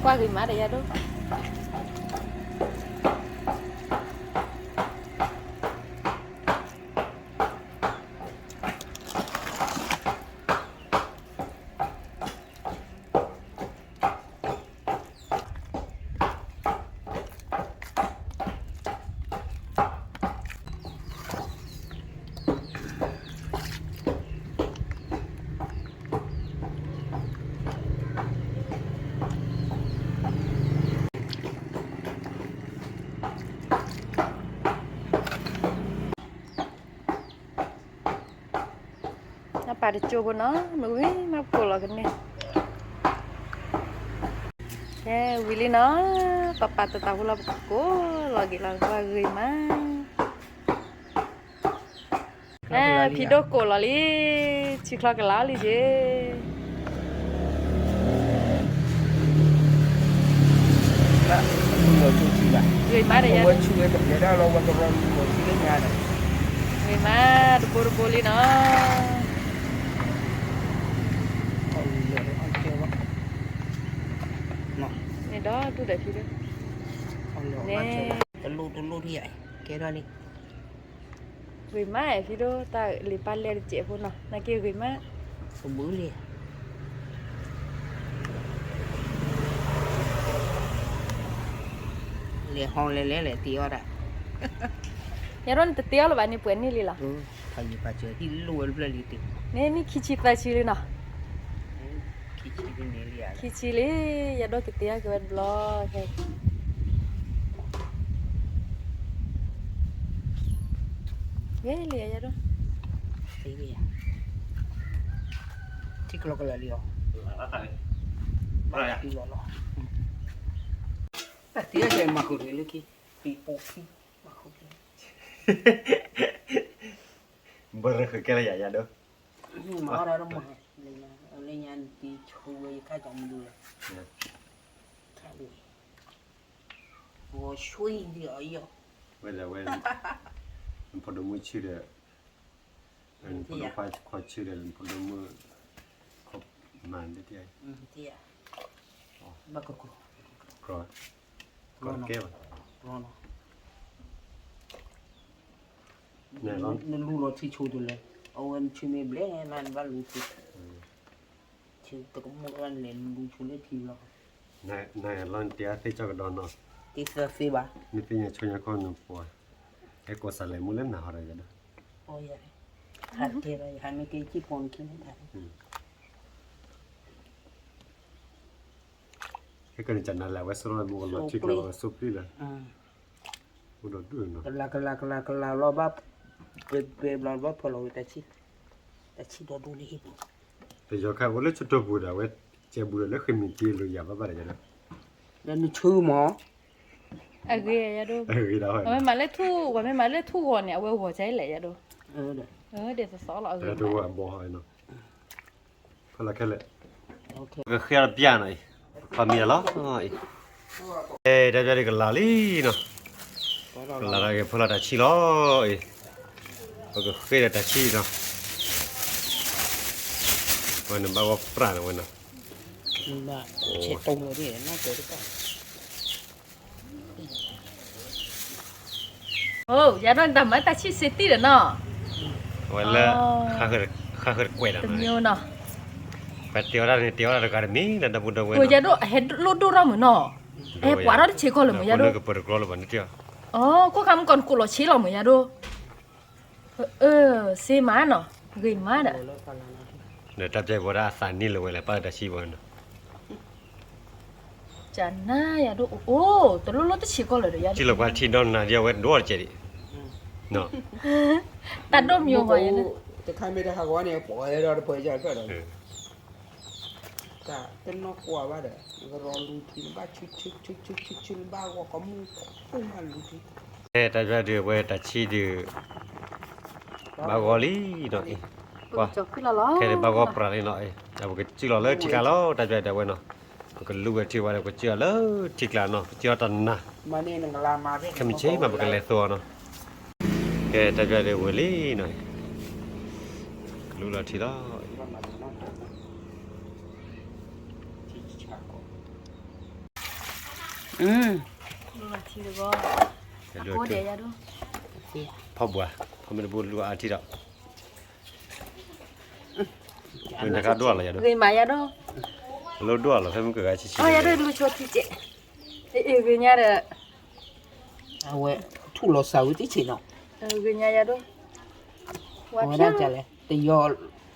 ကွၢ်ဂ့ၤမးဒီးယၤဒိၣ် နပာ်တကၠိဖိနီၤ မ့ၢ်ဝံၤမးကိၢ်လီၤကန့ၢ်, ကဲဝံၤလံနီၤ, ပပာ်တသးဖိလီၤ ပကိၢ်လီၤက့ၤလီၤ ပှၤဂ့ၤမး ဖံဒိၣ်ကိၢ်လီၤလံ, ထံချီကလးလံက့ၤ, ဂ့ၤမးဒီးယၤ, ဂ့ၤမးတဘိတဘိလံနီၤ, န့ၣ်ဒီးဒူၣ်ဒီးဖံဒိၣ် န့ၣ် တလိၣ်တလိၣ်ထံၣ်ယၤ ကဲထီၣ်လံ ဂ့ၤမး ဖံဒိၣ် တၢ်လံာ်ပၢ်လဲၢ်တစဲးဖိနီၤ နာ်က့ဂ့ၤမး ကဘုးလံ လဲၤဟီလဲၤလဲၤလဲၤတ့အီၣ်တၢ် ယၤဒိၣ်နတတ့အီၣ်လၢၤဘၣ်န့ၣ် ပှဲၤန့ၣ်လံလီၤ ဖးယံၤဖးစၢၤ ဟံၣ်လိၣ်ဝဲတဖျၢၣ်လံတ့ န့ၣ်မ့ၢ်ခံဆံသၢဆံလံနီၤ ခံဆံလံ ယၤဒိၣ်ကတ့အီၣ်က့ၤဝဲတဘျီ ဂ့ၤလံယၤဒိၣ် ထံကျိကလၢာ်လံအီၤ ဘၣ်လီၤလီၤ တၢ်တ့အီၣ်ကဲမၤဃုာ်က့ၤလၢခံ ပံၤပိာ်ခံ မၤဃုာ်က့ၤ ဘၣ်ရဃုာ်ကဲလၢယၤယၤဒိၣ် မၤအီၣ်ဒၣ်တမၤ လၢညါ လၢညါနတံၤဆူဝဲယခါကမဒူလီၤ ခါဒ် ဂီၤဆွံဒ်အီၤယီၤ ဝဲဒၣ်ဝဲ နဖိဒိၣ်မုၣ်ဆူဒီး နဖိဒိၣ်ခွါဆူဒီး နဖိဒိၣ်မုၣ် ခီမၤဒ်တံၢ် ဘၣ်ကကီ ကီကဲဘၣ် နလူလီၤထံဆိတလဲၣ် အဝဲနဆူမ့ၢ်ဘျဲၣ်နၤနဘၣ်လူၤဆိ ဆူတကမူၣ်လဲၤလူၤဆိလၢထံလီၤ နလီၤနတ့အီၣ်သ့ၣ်ကၠီကဒီးနီၤ တသ့ဘၣ် မ့ၢ်သ့ၣ်ညါဆိညါခီနပှၤ ဟဲကိးစးလဲၤမူလၢနၤဟီဒီးယၤဒီး ဟးက့ၤဒီးယဟးမ့ၢ်က့ၤကံၣ်ပိာ်နခံန့ၣ် ဟဲကနံၣ်ကနၤလဲၣ် အဝဲဆိလီၤမူကလီၤထံကျိလီၤဝဲဆိပျံၢ်လၢ အိၣ်ဒီးဒူၣ်နီၤ ကလၤကလၤကလၤကလၤလီၤဘၣ် ပှဲၤပှဲၤဘျီဘၣ်ဖၢလီၤဝဲတၢ်ဆံၣ် တၢ်ဆံၣ်ဒီဒူၣ်လံ ပယီၤခါအိၣ်လၢဆိတိၢ်ပူၤဒီး အဝဲကဲဘူးဒီးလၢဃ့မံၤတ့လိာ်ယၤဘၣ်ဘၣ်ဒီးယၤဒီး လၢနဆူမး အဂ့ၤယၤဒိၣ် အဂ့ၤဒၣ်ဝဲ အဝဲမၤလၢထူၣ် ပှၤမ့ၢ်မၤလၢထူၣ်ဂီၤန့ၣ် အဝဲဂီၤကဲလဲၣ်ယၤဒိၣ် ဒ်သိးသိးလီၤ အဂ့ၤ တဝဲအဘီနီၤ ဖဲလီၤခဲလၢာ် ပကဃ့အီၣ်တပျၢ်နီၤအံၤ ဖးမံၤလီၤအံၤ အဲ တၢ်ပျၢ်ဒ်ကလၤလံနီၤ ကလၤလၢကဖၢလီၤတၢ်ဆံၣ်လီၤအံၤ ပကဃ့ဒီးတၢ်ဆံၣ်နီၤ ဝဲန့ၣ်ဘၣ်ဂီၢ်ပြၢ်န့ၣ်ဝဲနီၤ အိ ယၤဒိၣ်နတၢ်မၤတၢ်ဆံၣ်စ့တံၢ်ဒီးနီၤ ဝဲလၢ ဃါဃၢၤတကွဲးဒီးနီၤ ပှၤတဲအီၣ်တၢ်န့ၣ် တဲအီၣ်တၢ်တဂၤတမံၤလၢဒီပုၢ်ဒီဝဲၢ် ယၤဒိၣ်အဟဲလိၣ်ဒိၣ်ထီၣ်မုၢ်နီၤ အဟဲပှၤထီၣ်တဆံးကီၢ်လၢမုၢ်ယၤဒိၣ် ကပၢၤတကျီလၢပှၤန့ၣ်တဲအီၣ် အိ ခိၣ်ခါမုၢ်ကီၢ်နကိးလီၤဆံးလီၤမုၢ်ယၤဒိၣ် စ့မးနီၤ ဂ့ၤမးဒီး ဒီးတၢ်ပျၢ်ဝဲဒၣ်အသးနံၣ်လၢဝဲလဲၣ် ပာ်လၢတၢ်ဆံၣ်ဝဲနီၤ ကနၤယၤဒိၣ်အိ တလိၣ်လိၣ်တဆံးကီၢ်လၢၤဒီးယၤ စံၣ်လီၤပှၤထံၣ်ဒီနၤဒ်အဝဲဒိၣ်တကဲးဒံး တၢ်ဒိၣ်မံၤဝဲ တခါမ့ၢ်တဟးဂီၤန့ၣ် ပှၤဟဲဒီးတပှဲၤယၤတဖျၢၣ်ဒီး တၢ်တနီၢ်ကွၢ်ဘၣ်ဒီး နကရီလူၤထံနဘၣ်ဆူဆူဆူဆူဆူဆူနဘၣ်ဂီၤကမူၣ် ပူၣ်မးလူၤထံ အဲ တၢ်ပျၢ်ဒုးအဝဲတၢ်ဆံၣ်ဒုး ဘၣ်ဂီၤလံနီၤ အံၤ ခဲန့ၣ်ဘၣ်ဂီၤပြးလံနီၤ အံၤ ပကစံၣ်လီၤလၢထံကျါလီၤ တၢ်ပျၢ်ဒုးအဝဲနီၤ ပကလူဝဲထံဝဲဒီး ပကစံၣ်လီၤလၢထံကျါနီၤ ပစံၣ်လီၤတၢ်နၤ ခဲမုၢ်ဆ့ၣ်မး ပကလဲၤသိးအီၤနီၤ ကဲ တၢ်ပျၢ်ဒုးဝဲလံနီၤ ကလူလီၤထံလီၤ ဖီၣ်ဘှါ ဖီမ့ၢ်တဘိလူအါထံဒီး နကဒိၣ်လီၤယၤဒိၣ် ဂ့ၤမးယၤဒိၣ် လိၣ်ဒိၣ်လီၤ ဖဲမုၢ်ကဂၤဆံးဆံး ယၤဒိၣ်လူဆိထံကဲး အ့ၣ် ဂ့ၤညါဒီး အဝဲ ထူၣ်လီၤစၢ်ဝံၤတဆံးနီၤ ဂ့ၤညါယၤဒိၣ် ဝဲဒၣ်လဲၣ် တယီၤ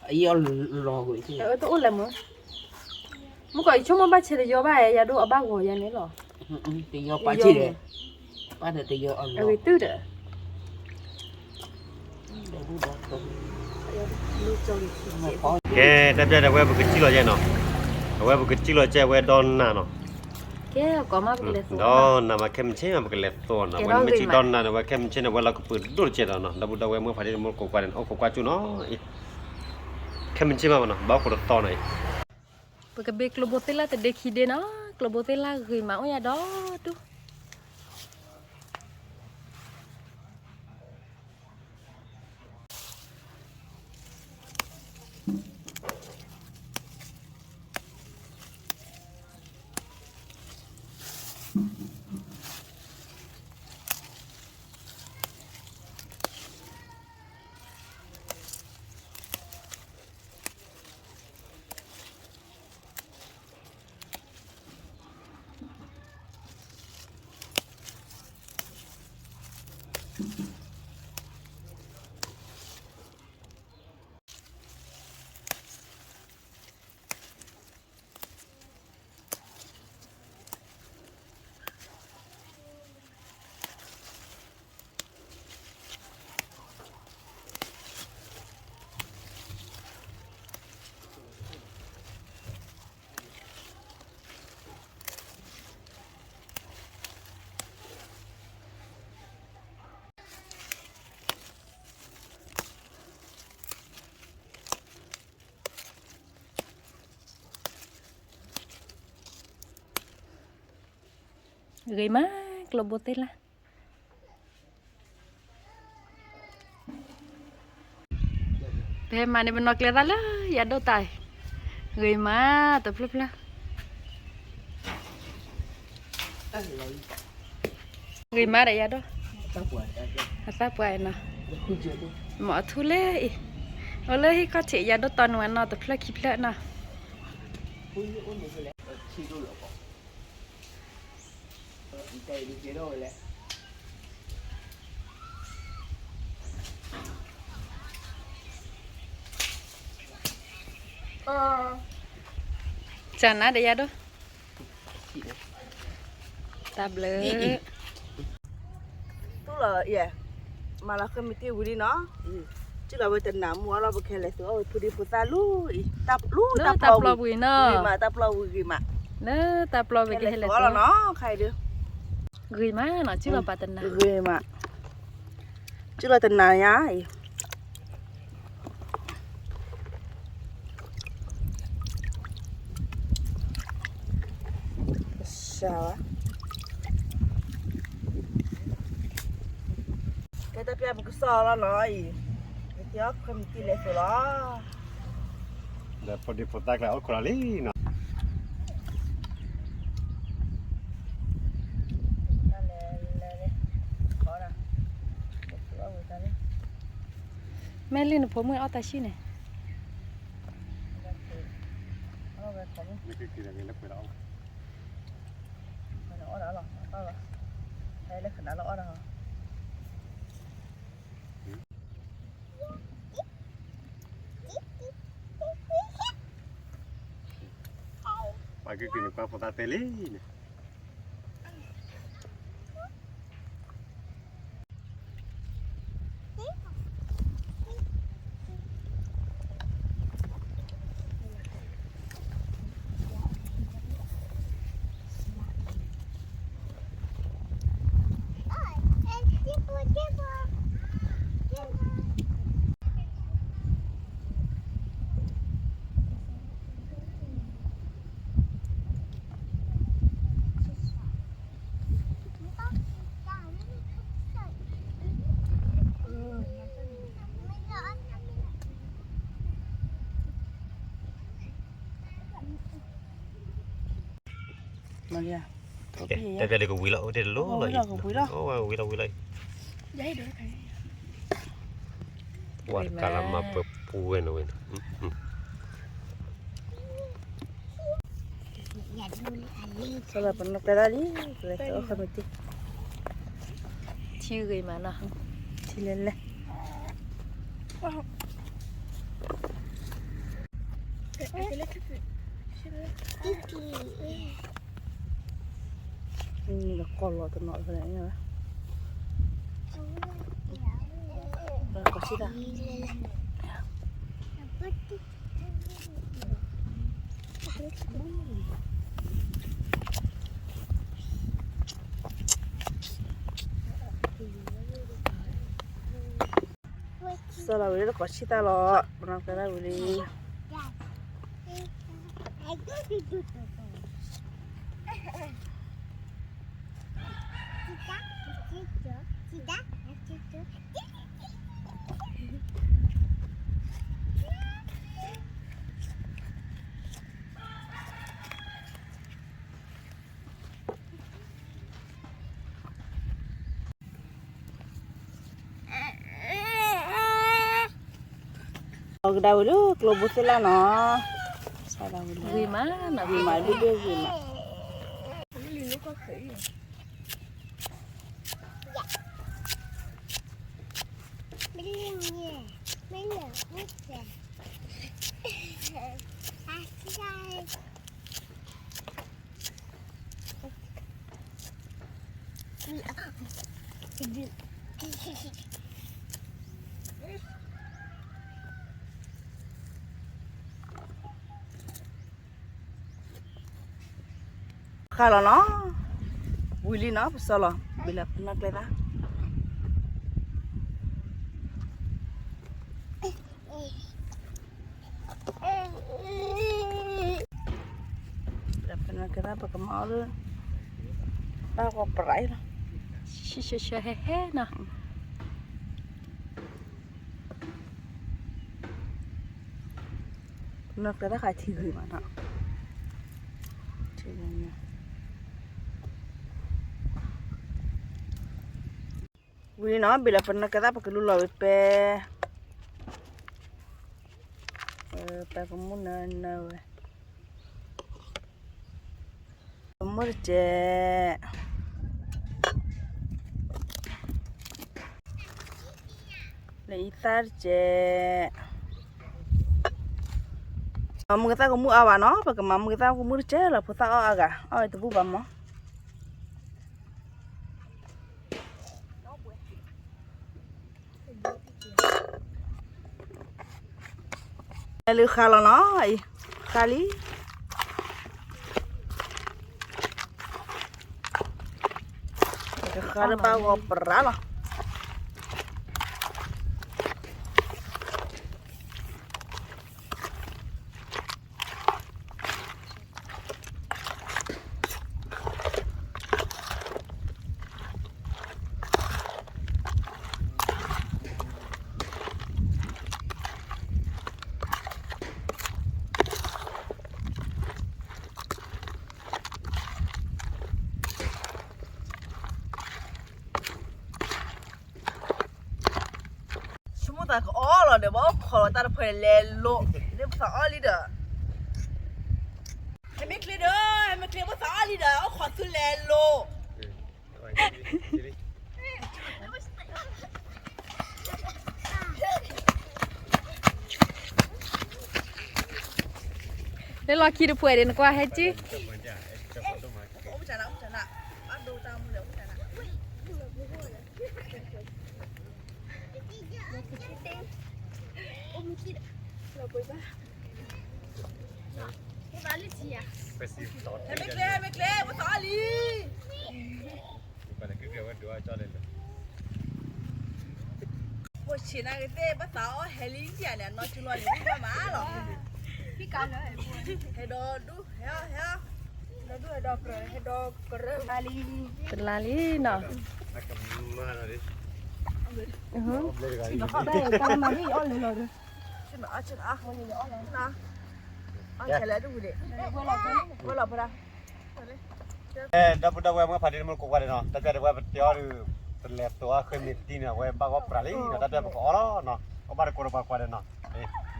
အယီၤလီၤဝဲ တအိၣ်လဲၣ်မုၢ် မုၢ်ကီး ယဆိကမိၣ်ဘၣ်ဆဲးတယီၤဘၣ် ယၤဒိၣ်အဘၣ်ဂီၤယၤန့ၣ်လီၤ တယီၤပာ်ဆံးဒီး ပာ်ဒီးတယီၤအလီၤ အဂ့ၤတုဒီး ကဲ တၢ်ပျၢ်ဒုးအဝဲပကစံၣ်လီၤယဲနီၤ အဝဲပကစံၣ်လီၤကဲဝဲဒီနၤနီၤ ကဲ ကီမးပကလဲၤသိး ဒီနၤမး ခဲမုၢ်ဆ့ၣ်မး ပကလဲၤသိးနီၤ ဝဲမ့ၢ်စံၣ်ဒီနၤန့ၣ် ဝဲခဲမုၢ်ဆ့ၣ်န့ၣ် ဝဲလီၤကပၢၤဒိၣ်တကဲးဒီးနီၤ ဒီပုၢ်ဒီဝဲၢ်မုၣ်ဖးဒ့တမူတကိးကွၢ်န့ၣ် အိၣ်ခိးကွၢ်ကၠူၣ်နီၤ ခဲမုၢ်ဆ့ၣ်မးနီၤ ဘၣ်အိၣ်ခိးတသီနီၤ ပကဘ့ၣ်ကျိဘိသ့ၣ်လၣ်တဒ့ခံဒ့နီၤ ကျိဘိသ့ၣ်လၣ်ဂ့ၤမးအိၣ်ယၤဒီးတူၢ် ပ ဂ့ၤမး ကျိဘိသ့ၣ်လၢ် ပဟဲမၤန့ၣ် ပနီၣ်ကျဲသးလၢယၤဒိၣ်တၢ်အံၤ, ဂ့ၤမး တဖျၢၣ်ဖျၢၣ်, ဂ့ၤမးဒီးယၤဒိၣ်, အသၣ်ပှၢ်နီၤ, မ့ၢ်အထူလၢအံၤ, အိၣ်လၢဟံၣ်ခီၣ်ထံး ယၤဒိၣ်တီနုာ်ဝဲနီၤ တဖျၢၣ်ခံဖျၢၣ်နီၤ. စၢ်နၤဒီးယၤဒိၣ်, တၢ်ဘျုး, တူၢ်လီၤယဲ, မၤလီၤဃ့ၢ်မံၤတ့ၢ်ဝံၤလံနီၤ, စံၣ်လီၤဝဲတနၤမူအီၤလီၤ ပကဟဲလဲၤသုးအီၣ်ဝဲဖိဒံဖိသၣ်လၢအံၤ, လၢတၢ်ပျီပူၤအံၤနီၤ, ဂ့ၤမး တၢ်ပျီပူၤဂ့ၤမး, လၢတၢ်ပျီပူၤကဟဲလဲၤသုးအီၣ်လီၤနီၤ ခါအံၤဒုး, ဂ့ၤမးနီၤ စံၣ်လီၤပာ်တနၤ, ဂ့ၤမး, စံၣ်လီၤတနၤညါအံၤ ကဲ တၢ်ပျၢ်ပကစီၣ်လီၤနီၤအံၤ, ယတဲအီၣ်ခွဲမံၤတ့ၢ်လဲၤသုးလီၤ, ဒီးဖိဒံဖိသၣ်ကျဲအိၣ်ခိးလီၤလံနီၤ. မ့ၢ်လံနဖိမုၣ်အီၣ်တၢ်ဆံၣ်န့ၣ်, ပှၤကက့ၤန့ၣ် ကွၢ်ဖိသၣ်တဲလံန့ၣ် မၤလံ, တဲတဲလၢကဝံၤလီၤ အိၣ်တဲတလိၣ်လီၤ, ဝံၤလီၤဝံၤလီၤ, ဝါတကးလၢမၤပှဲၤပူဝဲန့ၣ်ဝဲန့ၣ် စီၤလီၤပနီၣ်ကျဲဒၣ်လံ, ပလဲၤသုးအီၣ်ခွဲမံၤတ့ၢ်, ထံဂ့ၤမးနီၤ, ထံလဲၤလဲၤ ကီၢ်ဆံတၢ် စီၤလီၤဝံၤလၢကီၢ်ဆံတၢ်လီၤ, ပနီၣ်ကျဲဒၣ်ဝံၤလံ. Global သ့ၣ်လၢ်နီၤ, ဂ့ၤမးနီၤ, ဂ့ၤမး ဒိၣ်ဒိၣ်ဂ့ၤမး. Hello နီၤ, ဝံၤလံနီၤ, ပစီလီၤ, ဘံလၢပနီၣ်ကျဲသၣ်. ပနီၣ်ကျဲသၣ် ပကမၤအီၤလၢ ဘၣ်ဂီၤပြးလီၤ, ဆှၢဆှၢဟဲဟဲနီၤ, နၢ်ကဲတၢ်ဃးထံဂ့ၤမးနီၤ, ထံဂ့ၤမး ဝံၤနီၤ ဘ့ၣ်လီၤ ပနၢ်ကဲသၣ်ပကလူလီၤဝံၤပဲ, ပကမူၣ်နၢနၢဝဲ, ကမူၣ်တကဲး, လၢအံသၣ်တကဲး, မုၢ်ကသၣ်ကမူၣ်အါဘၣ်နီၤ ပကမၤမုၢ်ကသၣ်ကမူၣ်တကဲးလီၤ ဖိသၣ်အီၣ်အါဂၤ အီၣ်ဝဲတဘူၣ်ဘၣ်မး လၢဃါလီၤနီၤ, အံၤ, ဃါလံ, ကဃါလၢဘၣ်ဂီၤပြးလီၤ. ဆိကမိၣ်သးကအီၣ်လီၤဒီး ဘၣ်အိၣ်ခိးလီၤတၢ်တဖၣ်လဲၤလိၤ, ဒ်ပသးအီၣ်လံဒီး, ဟဲမ့ၢ်ချ့ဒီး, ဟဲမ့ၢ်ချ့ ပသးအီၣ်လံဒီး အိၣ်ခိးသုလဲၤလိၤ. လၢလီၢ်ခံတဖၣ်ဒံး နကွၢ်ဟဲက့ၤ မ့ၢ်ကျဲ မ့ၢ်ကျဲ ပသးအီၣ်လံ. ပဆံးနၤကသ့ၣ် ပသးအီၣ်ဟဲလံယၤန့ၣ် အနီၢ်ဆူလီၤန့ၣ် မ့ၢ်မးလီၤ. ဟဲဒီဒူၣ် ဟဲအီၣ် ဟဲအီၣ် ဒီဒူၣ် ဟဲဒီကရၢ ဟဲဒီကရၢ တလါလံနီၤ. ဒီပုၢ်ဒီဝဲၢ်မုၢ်ဖးဒံးမုၢ်ကိးကွၢ်န့ၣ်နီၤ တၢ်ပျဲဒၣ်ဝဲပတဲအီၤဒီး ပလဲၤသိးအီၣ်ဃ့မ့ၢ်တံၢ်န့ၣ် အဝဲဘၣ်ဂီၢ်ပြးလံနီၤ တၢ်ပျဲပကအီၣ်လီၤနီၤ အဘၣ်တကိးဒီးပှၤကွၢ်ဒီးနီၤ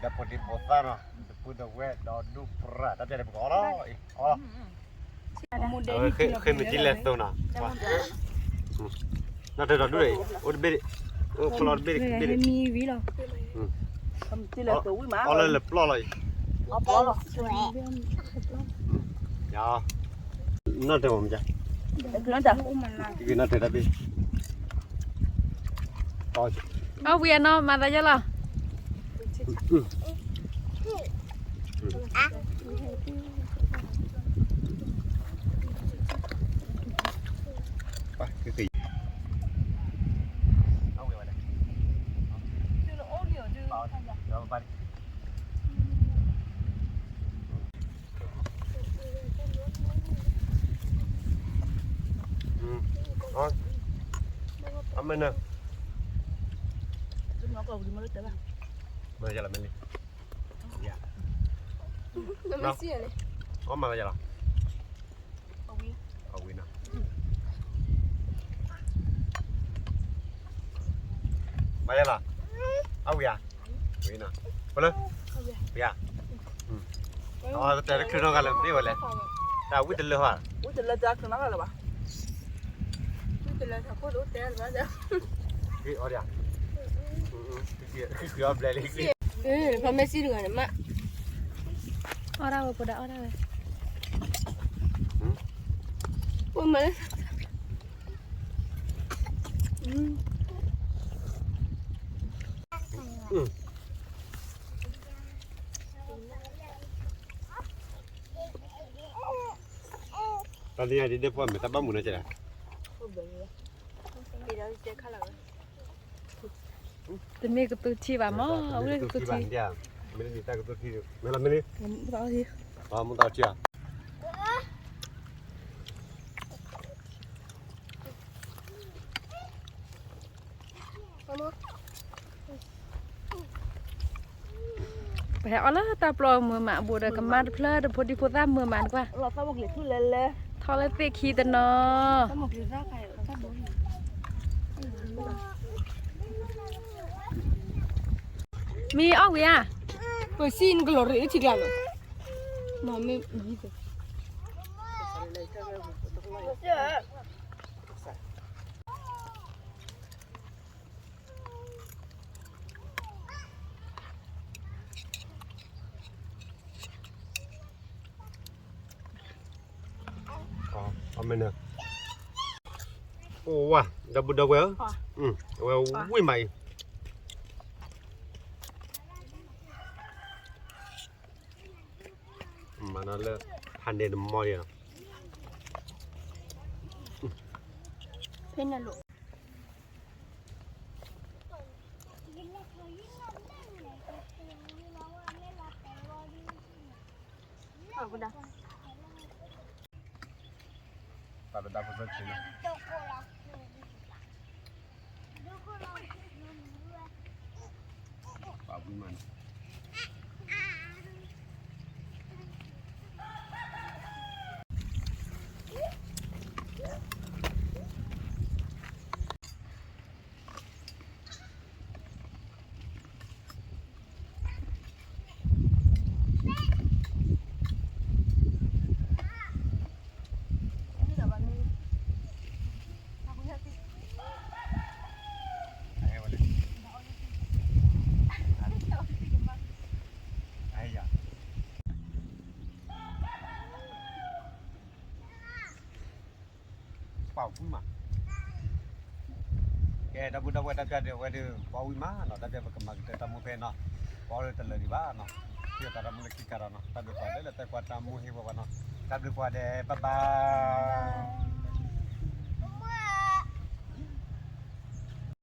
ဒီးဖိဒံဖိသၣ်နီၤ ဒီပုၢ်ဒီဝဲၢ်ဒီဒူၣ်ပြး တၢ်ပျဲဒၣ်ပကအီၣ်လီၤ အီၣ်လီၤ ဃ့မ့ၢ်တံၢ်လဲၤသိးနီၤ နီၢ်တဲဒီဒူၣ်ဒီး အိၣ်တဘ့ၣ် အိၣ်ဖျီတဘ့ၣ်တဘ့ၣ် အီၣ်လၢလၢပျီၢ်လီၤအံၤ နီၢ်တဲမ့ၢ် နီၢ်တဲတၢ်ဘ့ၣ် အီၣ်ဝံၤအနီၢ်မၤသးယီၢ်လီၤ အမ့ၢ်န မၤယလီၤမ့ၢ်လံ အီၣ်မၤယလီၤ အဝံၤနီၤ မၤယလီၤ အဝံၤဧါ ဝံၤနီၤ ပလၢ ဝံၤဧါ အတဲတချုးနီတဂၤလၢၤမ့ၢ်ဝဲလဲၣ် တၢ်ဝံၣ်တလၢဟီ ဝံၣ်တလၢတၢ်ချုးနီတဂၤလၢၤဘၣ် ဝံၣ်တလၢတၢ်ခိၣ်ဒိၣ်တဲလၢၤဘၣ် ဂ့ၤအီၣ်ဒၣ် ဃံဃံအီၣ်ဘျဲၣ်လံ ဖါမဲစံတဂၤန့ၣ်မး အီၣ်ဒၣ်ဝဲပှၤဒၣ်အီၣ်ဒၣ်ဝဲ အိၣ်မး တၢ်နံၤအံၤဒ်ဒဲးပှၤမ့ၢ်တၢ်ဘၣ်မုာ်နီၤကဲဒၣ် တမ့ၢ်ကသူထံဘၣ်မး အဝဲကသူထံ မ့ၢ်တၢ်ကသူထံ မ့ၢ်လီၤမ့ၢ်လံ မုၢ်တၢ်ထံဧါ မုၢ်တၢ်ထံဧါ အ ပဟဲအီၣ်လၢတၢ်ပျီမုာ်မးအဘူးဒီး ကမါတဖျၢၣ်တဖိဒံဖိသၣ်မုာ်မးနကွၢ်, ထီၣ်လၢသ့ၣ်ခံတနီၤ, မ့ၢ်အီၣ်ဝံၤဧါ, ပစံၣ်နကလီၤရ့ထံကျါလီၤ, မ့ၢ် အမ့ၢ်န့ၣ်, အိၣ်ဝါ, ဒီပုၢ်ဒီဝဲၢ်ဧၢ, အဝဲဝံၣ်မးအံၤ, မၤနီၤလၢ ဖးန့ၣ်တမီၢ်ယၤ, ဖဲန့ၣ်လိာ် ပာ်ပဒါဖိသၢဆံးန့ၣ်, ပာ်ဝံၣ်မးန့ၣ် ပာ်ဝံၣ်မး, ကဲ ဒီပုၢ်ဒီဝဲၢ် တၢ်ပျၢ်ဒုးအဝဲဒုး ပာ်ဝံၣ်မးနီၤ, တၢ်ပျၢ်ပကမၤကတၢၢ်တၢ်မူဖဲနီၤ, ပာ်လၢတလၢာ်ဒံးဘၣ်နီၤ, ထံၣ်အသးတၢ်မူလၢခံကတၢၢ်နီၤ, တၢ်ဘျုးပှၤလၢလၢတၢ်ကွၢ်တၢ်မူဟ့ၣ်ဝဲပှၤနီၤ, တၢ်ဘျုးပှၤဒဲး bye bye.